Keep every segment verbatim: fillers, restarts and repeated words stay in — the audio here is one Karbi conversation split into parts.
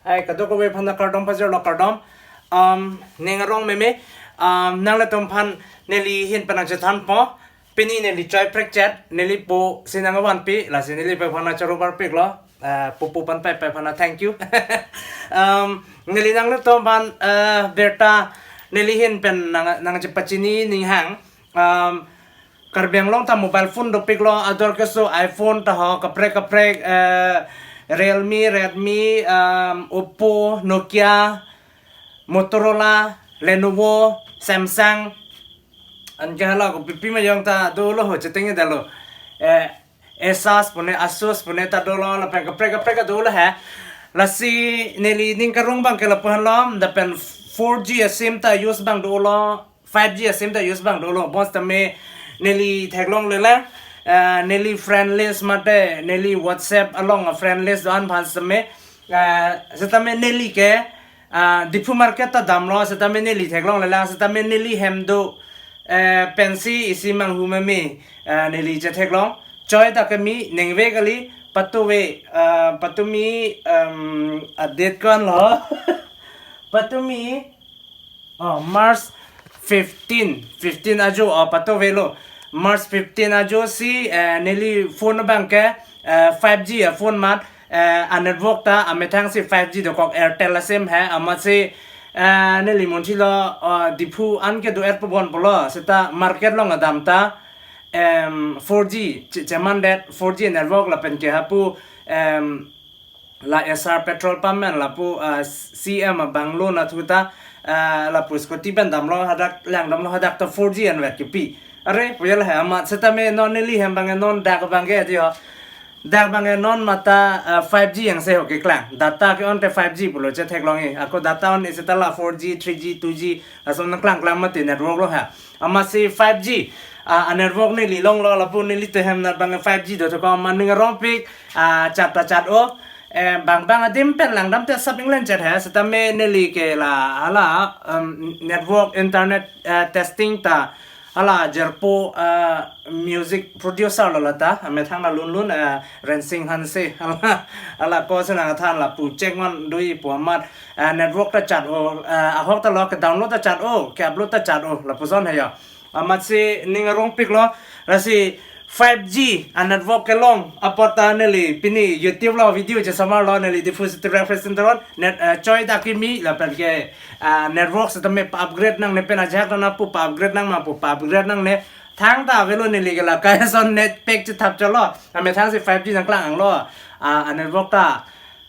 Hai, kadokave aphan ta kardom pajirlo, kardom. Um, ning arong meme, um, nanglitum aphan neli ahin pen nangchethanpo. Pini neli choi prekchet, neli po si nangvanpi, lasi neli po aphan ta choro parpiklo. Eh, po po aphan pei pei aphan ta thank you. Um, neli nanglitum aphan, eh, birta neli ahin pen nang, nangchepachini ninghang. Um, Karbi Anglong ta mobile phone dopiklo, ador keso iPhone ta ho, kaprek kaprek, eh, Realme, Redmi, um, Oppo, Nokia, Motorola, Lenovo, Samsung, anke hala kopi pi ma jong ta dolo ho, chetengdetlo. Eh, Asus pune, Asus pune ta dolo, lapen kaprek kaprek dolo he. Lasi neli ning karong abangke lapu-anlo, lapen four G a-sim ta use abang dolo, five G a-sim ta use abang dolo, bonsitame neli theklongle lang, eh, neli friend list mate, neli WhatsApp along a-friend list do-an aphan sitame, eh, sitame neli ke, ah, Diphu market ta damlo, sitame neli theklongle lang, sitame neli hem do, eh, pensi isi manghu meme, eh, neli chetheklong, choi ta keme, ningve kali, patove, eh, patumi, em, a-date ko-anlo, patumi, oh, March fifteen, fifteen ajo, oh, patovelo. March fifteen ajo si, eh, neli phone abangke, eh, five G a-phone mat, eh, a-network ta amethang si five G dokok, Airtel a-sim he, amatsi, eh, neli munchilo, eh, Diphu an kedo-et pabon pulo, seta market along adam ta, em, four G, che-, chemandet, four G network lapen ke hapu, em, la S R petrol pump pen lapu, ah, C M a-bungalow nathu ta, ah, lapu scooty pen damlo hadak, lang damlo hadak ta four G anvet kepi. Are, puyal he amat sitame non neli hem abang non dak abangke di ho. Dak abangke non mata, ah, five G angse ho keklang. Data ke-on te five G pulo chetheklong-e. Ako data on-e seta la four G, three G, two G, lason nangklang klang mati network lo ha. Amatsi five G, ah, a-network neli longlo lapu neli te hem nat abang five G do thoko, amat ning arongpik, ah, chat ta chat-o. Eh, bang bang adim pen langdam te sap England chat he, sitame neli ke la hala, um, network, internet, eh, testing ta hala jirpo, eh, music producer lo lata, amethang la lunlun, eh, Rensing Hanse, hala, hala ko senang than lapu chekman dui pu amat, eh, network ta chat-o, eh, ahok ta lo ke-download ta chat-o, ke-upload ta chat-o, lapuson he ya. Amatsi ning arongpiklo, lasi five G a-network kelong apot ta neli pini YouTube lo video chesamarlo, neli Diphu City Reference Center on net, eh, choi ta keme lapen ke, ah, network sitame pa-upgrade nangne, pen ajak ta na pu pa-upgrade nangma pu pa-upgrade nangne. Thangta avelo neli ke la kai ason net pack chethap cholo. Amethang si five G nangklang-anglo. Ah, a-network ta,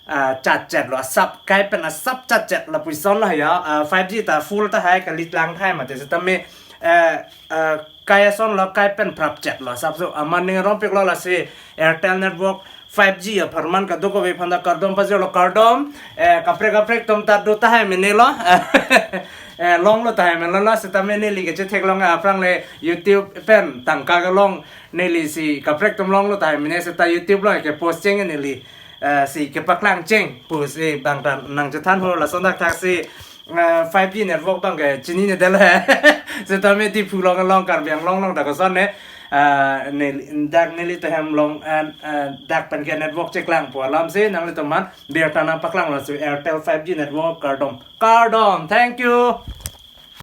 ah, chat chat lo, asap kai pen asap chat chat lapuson lo ya. Ah, five G ta full tahai, kalitlang tahai mate sitame, eh, eh, kai ason lo, kai pen prap chat lo asap so. Amat ning arongpiklo, lasi Airtel network five G apharman kadokave aphan ta kardom pajirlo, kardom. Eh, kaprek kaprek atum ta do tahai mene lo. Eh, longlo tahai mene lo, sitame neli ke chetheklong aphrang le YouTube pen tangka kelong neli si kaprek atum longlo tahai mene, seta YouTube lo ke-post cheng neli, eh, si kepaklang cheng pu si bang ta nangchethan ho, lason dak thak si, eh, five G network abangke chinine delo he. Sitame Diphu along along, Karbi Anglong along dak koson ne, eh, neli, dak neli te hem along, eh, eh, dak pen ke network cheklang pu alam si nanglitum aphan birta nangpaklanglo, si Airtel five G network, kardom. Kardom, thank you.